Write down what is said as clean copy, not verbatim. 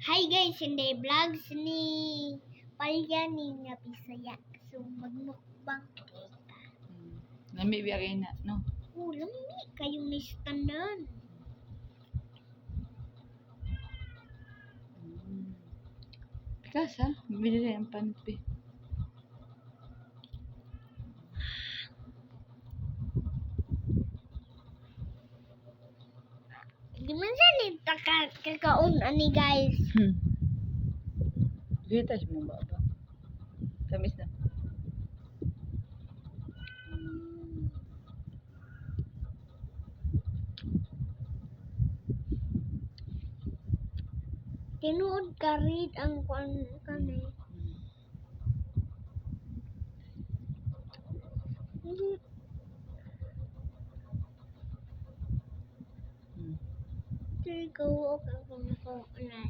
Hi guys, hindi vlogs ni Palya ni nga Bisaya. So magmukbang kita. Lami biya kay na, no? Oh, lami kayong nistanan. Pikas ha? Bili rin ang panpi. Di man sa ni taka kakaon ani, guys. Kita siya mo ba ba? Tamis na. Tinuod ka read ang kuan kani. Go ka kung ko na.